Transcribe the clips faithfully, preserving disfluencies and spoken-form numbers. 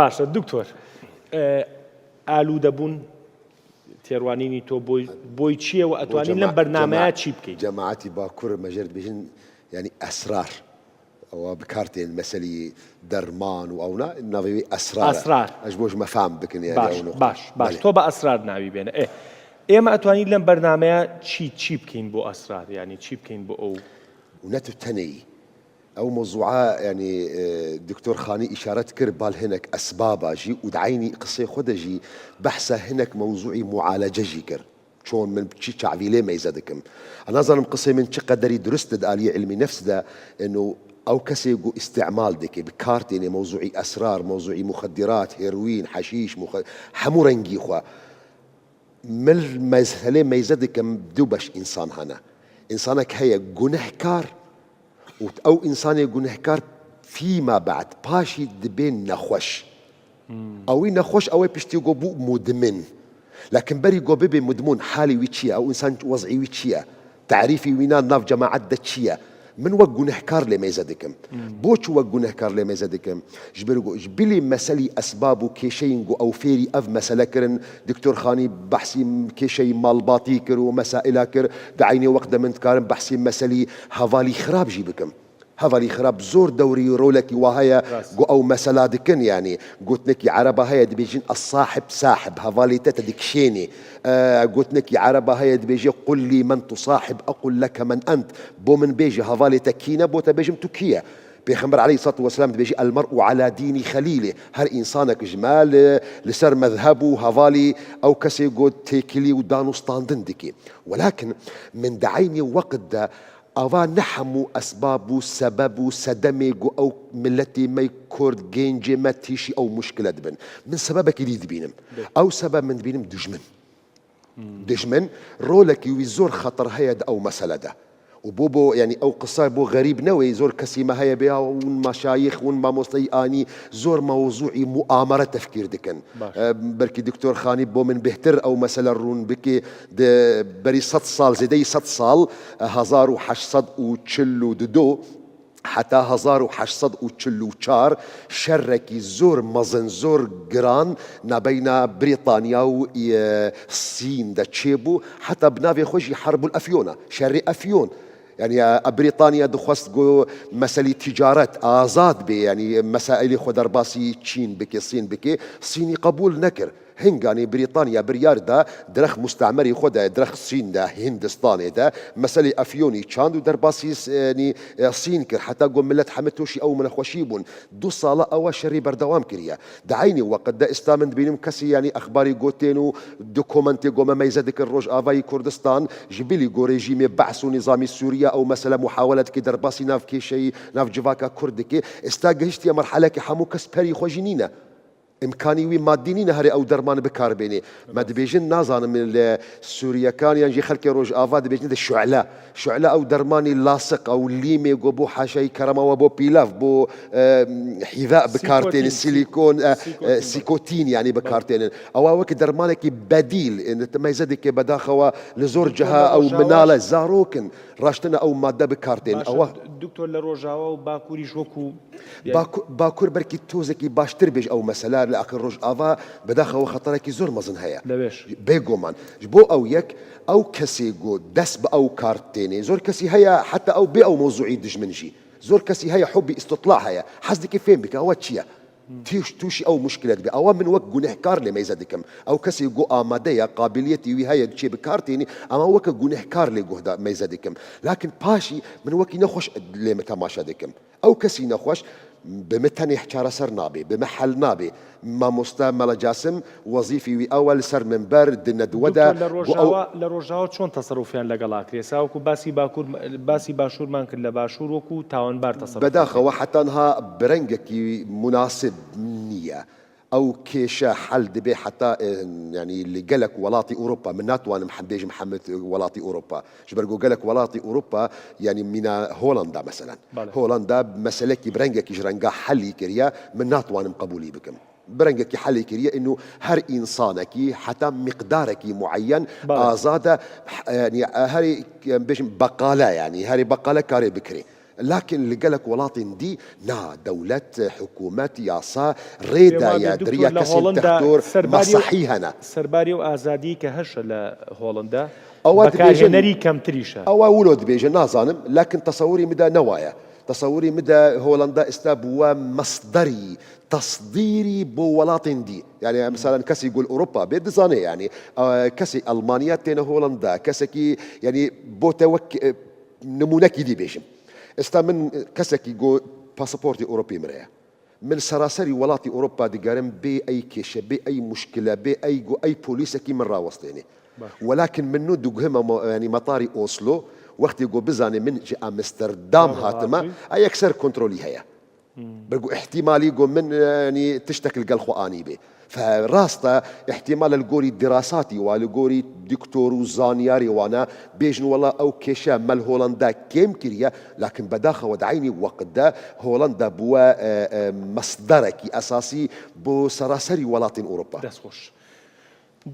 باشە دکتۆر، ئە، ئالوودەبوون، تێڕوانینی تۆ بۆی بۆی چییە و ئەتوانین لەم بەرنامەیە چی بکەین؟ جەماعەتی باکوور مەژێر دەبێژن، یعنی ئەسرار. ئەوە بکارتێن مەسەلی دەرمان و ئەونا ناوی ئەسرار. ئەسرار. ئەش بۆش مەفام بکن، یعنی باش، ئەو نقطە. باش، باش. بەڵێ. تۆ بە ئەسرار ناوی بێنە. ئێ. ئێمە ئەتوانین لەم بەرنامەیە چی، چی بکەین بۆ ئەسرار؟ یعنی چی بکەین بۆ ئەو؟ و نەتو تەنەی. ئەو مەوزوعە، یعنی، ئێ، دکتۆر خانی ئیشارەت کرد، بال هەنێک ئەسبابا ژی و دعینی قسەی خۆ دەژی بەحسە هەنێک مەوزوعی معالەجە ژی کرد. چۆن من چی چاوی لێ مەیزە دکم. ئە نازانم قسەی من چ قەدەری درست دە ئالی علمی نفس دە، ئەنو ئەو کەسێ گو ئیستعمال دکێ، بکارتێنێ مەوزوعی ئەسرار، مەوزوعی مخدرات، هێروین، حەشیش، مخ-، هەموو ڕەنگی خوا. مل مەسەلێ مەیزە دکم دوو بەش ئینسان هەنە. ئینسانەک هەیە گونەهکار و ئەو ئینسانێ گونەهکار فیما بعد، پاشی دبێ نەخۆش. ئەوی نەخۆش ئەوەی پشتی گۆ بوو مدمن. لەکن بەری گۆ ببێ مدمون، حالی وی چییە؟ ئەو ئینسان وەزعی وی چییە؟ تعریفی وینا ناو جەماعەت دە چییە؟ من وەک گونەهکار لێ مەیزە دکم. بۆچ وەک گونەهکار لێ مەیزە دکم؟ ژبر گۆ، ژبیلی مەسەلی ئەسباب و کێشەین گۆ ئەو فێری ئەڤ مەسەلە کرن، دکتۆر خانی بەحسی کێشەی ماڵباتی کرد و مەسائلا کرد، دە عینی وەقت دە من دکارم بەحسی مەسەلی هەڤالی خراپ ژی بکم. هەڤالی خراپ زۆر دەوری ڕۆلەکی وا هەیە، ڕاست. گۆ ئەو مەسەلا دکن، یعنی گوتنێکی عەرەبا هەیە دبێژین الصاحب ساحب، هەڤالی تە تە دکشێنی. ئە، گوتنێکی عەرەبا هەیە دبێژێ قل لي من تصاحب أقل لك من أنت. بۆ من بێژە هەڤالی تە کینە، بۆ تە بێژم تو کییە. پێخەمبەر علیە سەڵات وەسلام دبێژی المرء على دين خليله، هەر ئینسانەک ژمە لە، لەسەر مەذهب و هەڤالی ئەو کەسێ گۆ تێکلی و دانوستاندن دکێ. وەلاکن من دە عینی وەقت دە ئەوا نە هەموو ئەسباب و سەبەب و سەدەمێ گۆ ئەو ملەتی مەی کورد گەنجێ مە تیشی ئەو مشکلە دبن. من سەبەبەکی دی دبینم. ئەو سەبەب من دبینم دوژمن. دوژمن ڕۆلەکی وی زۆر خەتەر هەیە دە ئەو مەسەلەدە. و بۆ، بۆ، یعنی ئەو قسە بۆ غەریب نەوەی، زۆر کەسی مە هەیە بێ، ون مەشایخ، ون مامۆستای ئانی، زۆر مەوزوعی موئامەرە تەفکیر دکن. باش. ئە، بەلکی دکتۆر خانی بۆ من بهتر ئەو مەسەلە ڕوون بکێ، دە بەری سەد ساڵ، زێدەی سەد ساڵ، ئە، هەزار و حەشت سەد و چل و دو، حتا هەزار و حەشت سەد و چل و چار شەرەکی زۆر مەزن، زۆر گران نابەینا بریتانیا و، ئێ، سین دە چێ بوو، حتا بناوێ خۆشی حرب الأفیۆنە، شەری ئەفیۆن. یعنی، ئە، بریتانیا دخواست گۆ مەسەلی تجارەت ئازاد بێ، یعنی مەسائلی خۆ دەرباسی چین بکێ، سین بکێ، سینی قبول نەکرد. هنگانی بریتانیا بریار دا درەخ مستعمری خۆ دا، درەخ سین دا، هندستانێ دا، مەسەلی ئەفیۆنی چاند و دەرباسی س-، یعنی، ئێ، سین کرد. حتا گۆ ملەت حەمە تۆشی ئەو منەخۆشی بوون. دو ساڵە ئەوە شەری بەردەوام کریە. دە عینی وەقت دە ئێستا من دبینم کەسی، یعنی، ئەخباری گۆتێن و دکۆمەنتێ گۆمە مەیزە دکن ڕۆژ ئاوای کوردستان، ژبیلی گۆ ڕێژیمێ بەعس و نظامی سووریە ئەو مەسەلە محاولەت کی دەرباسی ناو کێشەی، ناو جڤاکە کورد دکێ. ئێستا گەیشتیە مەرحەلەکی هەموو کەس پەری خۆشی نینە. ئیمکانی وی مادی نینە هەرێ ئەو دەرمان بکار بێنێ. مە دبێژن نازانم لە سووریەکان یان ژێ خەلکێ ڕۆژ ئاوا دبێژن دە شعلە. شعلە ئەو دەرمانی لاسق، ئەو لیمێ گۆ بۆ حاشای کەرەمەوە بۆ پیلاف، بۆ، ئە، حیذا بکارتێن، سیلیکۆتین. سیلیکۆن، ئە، سیکۆتین، ئە، بەڵێ. سیکۆتین یعنی بکارتێنن. ئەوە وەک دەرمانێکی بەدیل، ئێ، مەیزە دکێ بەداخەوە لە زۆر جەها ئەو مناڵە زارۆکن ڕاشتنە ئەو مادە بکارتێن. ئەوە دکتۆر لە ڕۆژاوا و باکووریش وەکو باکو-، باکوور بەرکی تۆزێکی باشتر بێژ ئەو مەسەلە لە ئاخر ڕۆژ ئاوا بەداخەوە خەتەرێکی زۆر مەزن هەیە. لەوێش. بێگۆمان. بۆ ئەو یەک، ئەو کەسێ گۆ دەست بە ئەو کارتێنێ. زۆر کەسی هەیە، حتا ئەو بێ ئەو مەوزوعی دژمن ژی. زۆر کەسی هەیە، حبی ئیستطلاع هەیە. حەز دکی فێم بکە، ئەوە چییە؟ توش-، تووشی ئەو مشکلە دبێ. ئەوە من وەک گونەهکار لێ مەیزە دکم. ئەو کەسێ گۆ ئامادەیە، قابلیەتی وی هەیە، دچێ بکارتێنی، ئەما وەکە گونەهکار لێ گۆهدا مەیزە دکم. لکن پاشی من وەکی نەخۆش لێ تەماشا دکم. ئەو کەسی نەخۆش بە مە تەنێ چارەسەر نابێ، بە مە حەل نابێ. مامۆستا مەلا جاسم وەزیفی وی ئەوە لەسەر منبەر دنە دووەدا دکتۆر لە ڕۆژاوا، لە ڕۆژاوا چۆن تەسەڕوفیان لەگەڵا کرێ؟ ساوەکو باسی باکوور، باسی باشوورمان کرد، لە باشوور وەکو تاوانبار تەسەڕوف بەداخەوە کرێ. حتا نها برەنگەکی مناسب نییە. ئەو کێشە حەل دبێ حتا، ئێ، یعنی لە گەلک وڵاتی ئوروپا، من ناتوانم حەم بێژم حەمت وڵاتی ئوروپا. ژبەر گۆ گەلک وڵاتی ئوروپا، یعنی مینا هۆلەندا مەسەلەن. بەڵێ. هۆلەندا مەسەلەکی برەنگەکیش ڕەنگا حەلی کریە، من ناتوانم قبولی بکم. برەنگەکی حەلی کریە، ئینو هەر ئینسانەکی حتا مقدارەکی معەن بەڵێ. ئازادە، ح-، یعنی هەری، بێژم بەقالە، یعنی هەری بەقالە کارێ بکرێ. Lakin li gelek welatên dî na, dewlet, hikûmet, yasa rê daye diriya kesên textor mesehî hene. Serbarî û azadî ke heşe li Holanda, ewa dibêje, bekarhênerî kemtirî şe. Ewa wilo dibêje, nazanim, lakin tesewirî min de ne waye. Tesewirî min de Holanda esta bûwe mesderî tesdîrî bo welatên dî. Yani, mesela kesî gul Ewropa bê dizane, yani, e, kesî Almanya têne Holanda, kesekî, yani, bo te wek, e, nimûnekî dî bêjim. Esta min, e, kesekî go pasaportê Ewropî min re ye. Min seraserî welatî Ewropa digerim, bê ey kêşe, bê ey muşkile, bê ey go ey polîsekî min rawestêne. Welakin min nû diguhime mo-, yani metarî Oslo, wextê go bizane min ji Amsterdam hatime, a yekser kontrolî heye. Bi ku ihtimalî ku min, e, yanî tiştek li gel xwe anî bê. Fe rast e, ihtimal e li gorî dirasatî wa, li gorî doktor û zanyarê wana bêjin, wela ew kêşe me li Holanda kêm kiriye, lakin bedaxewe di eynî weqt de Holanda bûye, e, e, mesderekî esasî bo seraserî welatên Ewropa. Dest xweş.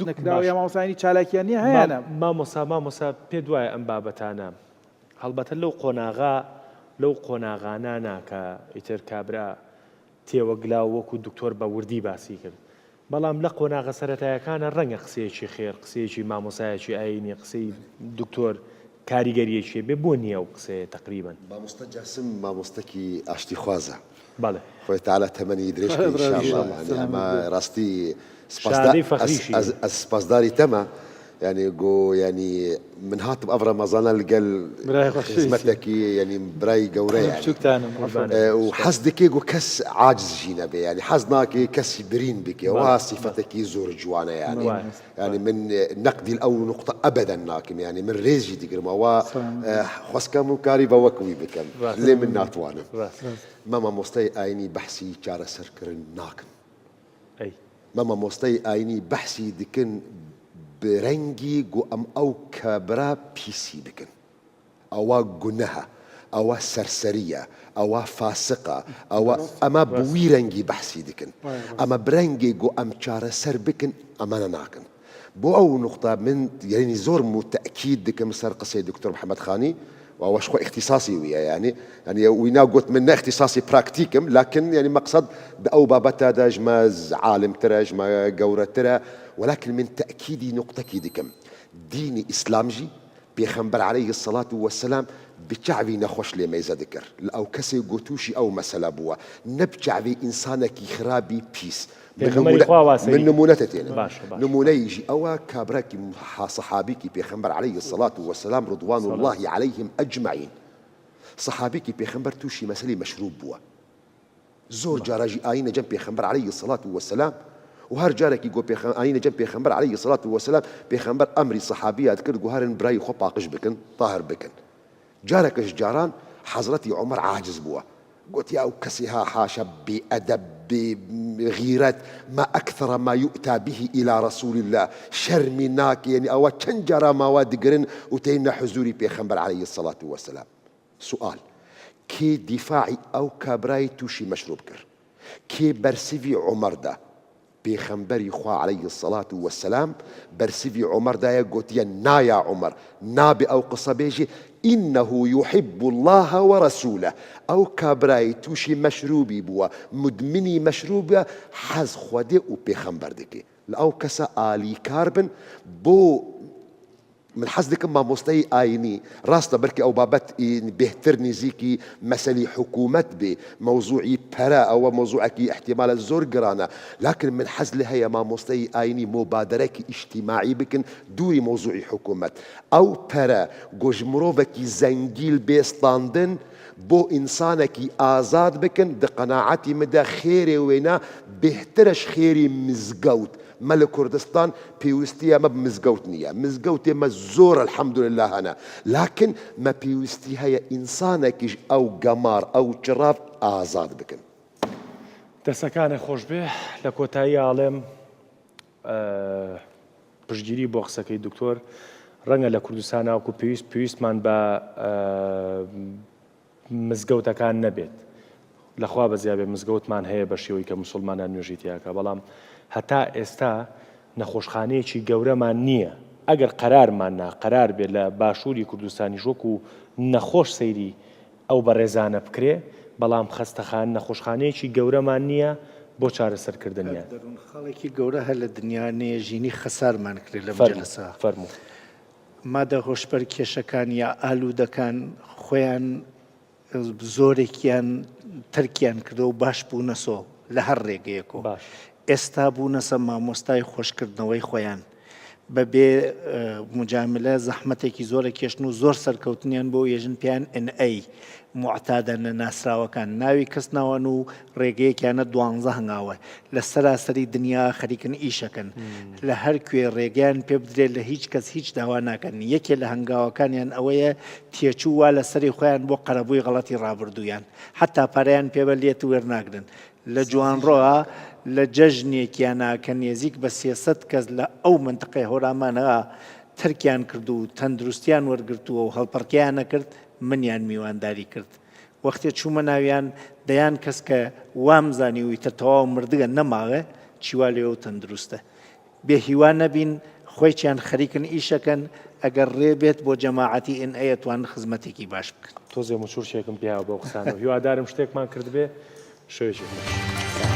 Nekiraw ya mamosta, yanî çalakiya niye heye ne? Mamosa, mamosa, pê duwaye em babetane. Helbete lew qonaxa, lew qonaxana naka, îtir kabra têwegla û wekû doktor be wirdî basî kir. Belam le qonaxa seretayekana renge qiseyekî xêr, qiseyekî mamosayekî ayînî, qiseyî doktor karîgeriyekî bê bo niye ew qiseye teqrîben. Mamosta Casim, mamostekî aştîxwaz e. Bale. Xwedê Teala temenî dirêj ke înşallah. Yanî ema rastî spasda-, ez, ez, ez spasdarî te me. Yanî go, yanî min hatim ev Remezana li gel xizmetekî, yanî birayî gewre yanî. E, û hez dike go kes aciz jî nebe. Yanî hez nake kes birîn bike. Wa sîfetekî zor ciwan e yanî. Yanî min, e, neqdî li ew nuqta ebeden nakim. Yanî min rêz jî digirim. Wa, e, xweskem û karî ve wek wî bikim. Lê min natwanim. Me mamosteyê ayînî behsî çareserkirin nakin. Me mamosteyê ayînî behsî dikin bi rengî ku em ew kebira pîsî bikin. Ewa guneh e, ewa serserî ye, ewa fasiq e, ewa, em e bi wî rengî behsî dikin. Em e bi rengê ku em çareser bikin, em e ne nakin. Bo ew nuqta min, yanî zor mu tekîd dikim ser qiseyê Doktor Mihemed Xanî, wa weş xwe îxtîsasî wî ye, yanî, yanî wî na got min ne îxtîsasî praktîk im, lakin, yanî meqsed di ew babeta de ji me z-, alimtir e, ji me gewretir e, welakin min tekîdî nuqtekî dikim. Dînî Îslam jî, Pêxember aleyhisselatu vesselam bi çavî nexweş lê meyze dikir. Li ew kesê ku tûşî ew mesele bûwe. Ne bi çavê însanekî xirabî pîs. Pêxemberî xwe wa serî. Min nimûne te têne. Baş, baş. Nimûneyî jî ew e, kabrekî ha-, sehabîkî Pêxember aleyhisselatu vesselam ridwanullahi aleyhim ecmaîn. Sehabîkî Pêxember tûşî meselî meşrûb bûwe. Zor cara jî ayîne cem Pêxember aleyhisselatu vesselam û her carekî ku pêxe-, ayîne cem Pêxember aleyhisselatu vesselam, Pêxember emrî sehabîya dikir, guherin birayî xwe paqij bikin, tahir bikin. Careke ji caran Hezretî Omer aciz bûwe. Got, ya ew kesê ha haşa bêedeb, bê xîret, ma ekthera ma yu'ta bihi ila Resulillah. Şermî nake, yanî ewa çend cara mawa digirin û têne huzûrî Pêxember aleyhisselatu vesselam. Sual. Kê dîfaî ew kabrayê tûşî meşrûb kir? Kê bersivî Omer da? Pêxemberî xwe aleyhisselatu vesselam bersivî Omer daye, gotiye, na ya Omer, nabe ew qisa bêjî, innehu yuhibbullaha ve resûleh. Ew kabrayê tûşî meşrûbî bûwe, mudminî meşrûb e, hez Xwedê û Pêxember dike. Li ew kesa alîkar bin bo Min hez dikim mamosteyê ayînî, rast e, belkî ew babet, î, bêhtir nêzîkî meselî hikûmet bê, mewzûî pere, ew e mewzûekî îhtîmal e zor giran e. Lakin min hez lê heye mamosteyê ayînî mubaderekî îctîmaî bikin dûrî mewzûî hikûmet. Ew pere ku ji mirovekî zengîn bê standin, bo însanekî azad bikin, di qenaetî min de xêrê wêna bêhtir e ji xêrî mizgewt. Me li Kurdistan pêwîstiya me bi mizgewt niye. Mizgewtê me zor elhamdulillah hene. Lakin me pêwîstî heye însanekî ji ew gemar, ew çirav azad bikin. دەستەکانت خۆش بێ. لە کۆتایی ئاڵێم، ئە، پشتگیری بۆ قسەکەی دکتۆر. ڕەنگە لە کوردستان ناوەکو پێویست، پێویستمان بە، ئە، مزگەوتەکان نەبێت. لەخوا بەزیابێ مزگەوتمان هەیە بە شێوەی کە موسڵمانان نوێژی تیاکە، بەڵام هەتا ئێستا نەخۆشخانەیەکی گەورەمان نییە. ئەگەر قەرارمان نا، قەرار بێ لە باشووری کوردستانیش وەکو نەخۆش سەیری ئەو بەڕێزانە بکرێ، بەڵام خەستەخان نەخۆشخانەیەکی گەورەمان نییە بۆ چارەسەرکردنیان. دەروونخاڵێکی گەورە هەر لە دنیا نێژینی خەسارمان کرێ لەم فەرمو، جەلەسە. فەرمو. مادە هۆشبەر کێشەکان یا ئالوودەکان خۆیان زۆرێکیان تەرکیان کردو و باش بوونەسۆ لە هەر ڕێگەیەکۆ. باش. ئێستا بوونەسە مامۆستای خۆشکردنەوەی خۆیان. بەبێ مجاملە زەحمەتێکی زۆرە کێشن و زۆر سەرکەوتنیان بۆ یەژن پیان NA معتادە نەناسراوەکان ناوی کەس ناوەن و ڕێگەیەکیانە دوانزە هەنگاوە لە سەراسەری دنیا خەریکن ئیشەکەن. لە هەر کوێ ڕێگەیان پێ بدرێت لە هیچ کەس هیچ داوا ناکەن. یەکێ لە هەنگاوەکانیان ئەوەیە تێچوو وا لە سەری خۆیان بۆ قەرەبووی غەڵەتی ڕابردوویان، حتا پارەیان پێ بەلێت و وێر ناگرن. لە جوانڕۆا لە جەژنێکیانا کە نێزیک بە سێ سەد کەس لە ئەو منتقەی هۆرامانەوە تەرکیان کرد و تەندروستیان وەرگرتووە و هەڵپەڕکێیان نەکرد، منیان میوانداری کرد. وەختێ چوومە ناویان، دەیان کەس کە وام زانی و ئیتر تەواو مردگە نەماوە، چیوا لێ و تەندروستە. بێ هیوا نەبین، خۆیچیان خەریکن ئیشەکەن، ئەگەر ڕێ بێت بۆ جەماعەتی NA ئەتوان خزمەتێکی باش بکەن. تۆزێ مچورشێکم پیاوە بۆ قسانەوە. هیوادارم شتێکمان کردبێ. شوێژێک.